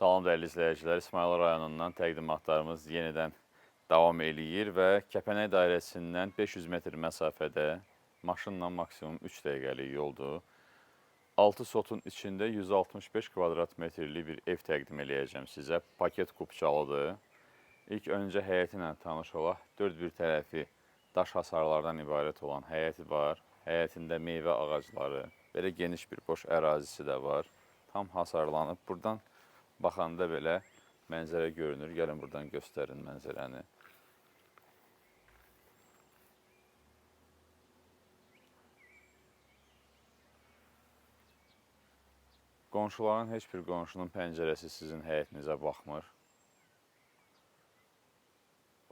Salam dəyərli izləyicilər, İsmayıl rayonundan təqdimatlarımız yenidən davam eləyir və Kəpənək dairəsindən 500 metr məsafədə maşınla maksimum 3 dəqiqəlik yoldur. 6 sotun içində 165 kvadrat metrlik bir ev təqdim eləyəcəm sizə. Paket kupçalıdır. İlk öncə həyəti ilə tanış olaq. Dörd bir tərəfi daş hasarlardan ibarət olan həyəti var. Həyətində meyvə ağacları, belə geniş bir boş ərazisi də var. Tam hasarlanıb. Buradan baxanda belə mənzərə görünür. Gəlin buradan göstərin mənzərəni. Qonşuların heç bir qonşunun pəncərəsi sizin həyətinizə baxmır.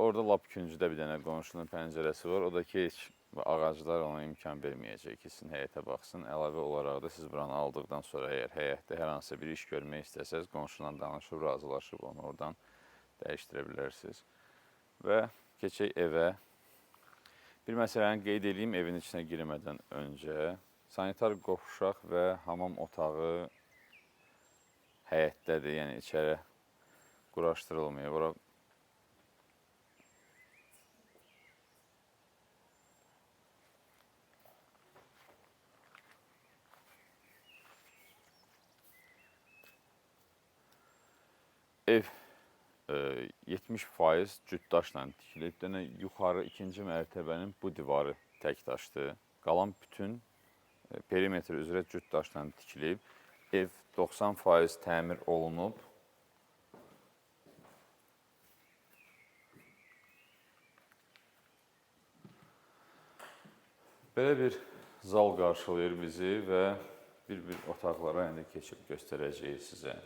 Orada lap küncdə bir dənə qonşunun pəncərəsi var. O da ki, heç ağaclar ona imkan verməyəcək ki, sizin həyətə baxsın. Əlavə olaraq da siz buranı aldıqdan sonra əgər həyətdə hər hansısa bir iş görmək istəsəz, qonşuyla danışıb, razılaşıb onu oradan dəyişdirə bilərsiniz. Və keçək evə. Bir məsələni qeyd eləyim evin içinə girmədən öncə. Sanitar qovşaq və hamam otağı həyətdədir, yəni içəri quraşdırılmayıb. Ora ev 70% cüt daşla tikilib. Dənə yuxarı ikinci mərtəbənin bu divarı tək daşdır. Qalan bütün perimetr üzrə cüt daşla tikilib. Ev 90% təmir olunub. Belə bir zal qarşılayır bizi və bir-bir otaqlara indi keçib göstərəcəyik sizə.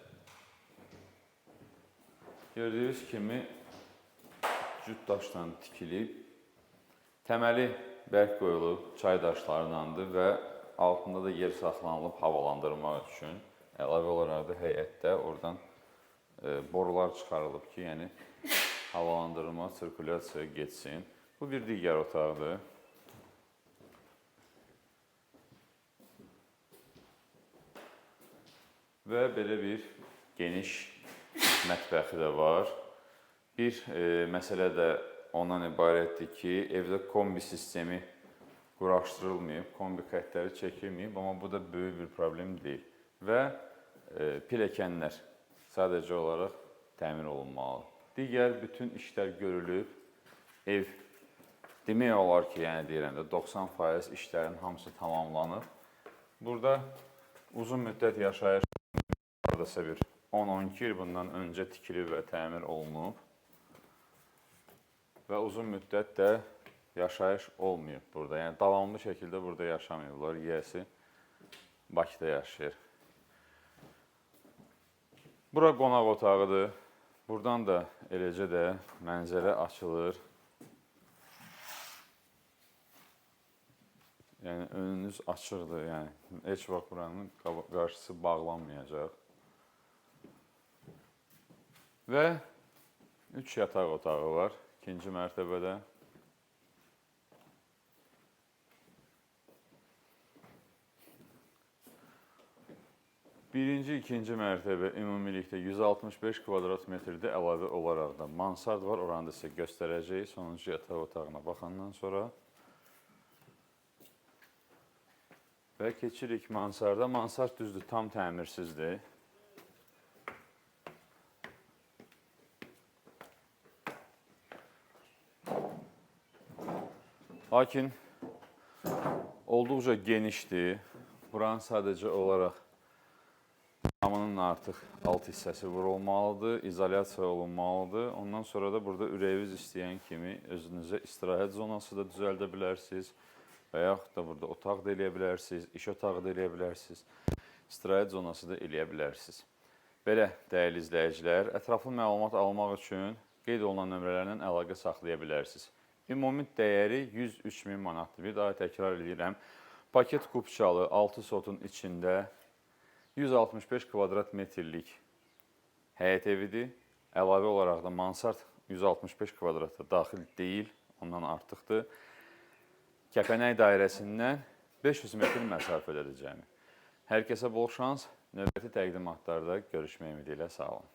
Gördüyünüz kimi cüt daşla tikilib. Təməli bərk qoyulub, çay daşlarındandır və altında da yer saxlanılıb havalandırmaq üçün. Əlavə olaraq da həyətdə oradan borular çıxarılıb ki, yəni havalandırma, sirkulyasiya getsin. Bu bir digər otaqdır. Və belə bir geniş mətbəxi də var. Bir məsələ də ondan ibarətdir ki, evdə kombi sistemi quraşdırılmayıb, kombi xəttləri çəkilməyib, amma bu da böyük bir problem deyil. Və pilləkənlər sadəcə olaraq təmir olunmalıdır. Digər bütün işlər görülüb, ev demək olar ki, yəni deyirəm də 90% işlərin hamısı tamamlanıb. Burada uzun müddət yaşayış hardasa bir 10-12 il bundan öncə tikilib və təmir olunub və uzun müddət də yaşayış olmayıb burada. Yəni davamlı şəkildə burada yaşamayıblar. Yiyəsi Bakıda yaşayır. Bura qonaq otağıdır. Buradan da eləcə də mənzərə açılır. Yəni önünüz açıqdır. Yəni heç vaxt buranın qarşısı bağlanmayacaq. Və 3 yataq otağı var ikinci mərtəbədə. Birinci, ikinci mərtəbə ümumilikdə 165 kvadrat metrdə əlavə olaraq da mansard var. Oranı da sizə göstərəcəyik sonuncu yataq otağına baxandan sonra. Və keçirik mansarda. Mansard düzdür, tam təmirsizdir. Lakin olduqca genişdir. Buranın sadəcə olaraq damının artıq alt hissəsi vurulmalıdır, izolyasiya olunmalıdır. Ondan sonra da burada ürəyiniz istəyən kimi özünüzə istirahət zonası da düzəldə bilərsiniz və yaxud da burada otaq da eləyə bilərsiniz, iş otağı da eləyə bilərsiniz, istirahət zonası da eləyə bilərsiniz. Belə, dəyərli izləyicilər, ətraflı məlumat almaq üçün qeyd olunan nömrələrlə əlaqə saxlaya bilərsiniz. Ümumi dəyəri 103 min manatdır. Bir daha təkrar edirəm. Paket kupçalı 6 sotun içində 165 kvadrat metrlik həyət evidir. Əlavə olaraq da mansard 165 kvadrata daxil deyil, ondan artıqdır. Kəpənək dairəsindən 500 metr məsafədədir cəmi. Hər kəsə bol şans. Növbəti təqdimatlarda görüşmək ümidi ilə sağ olun.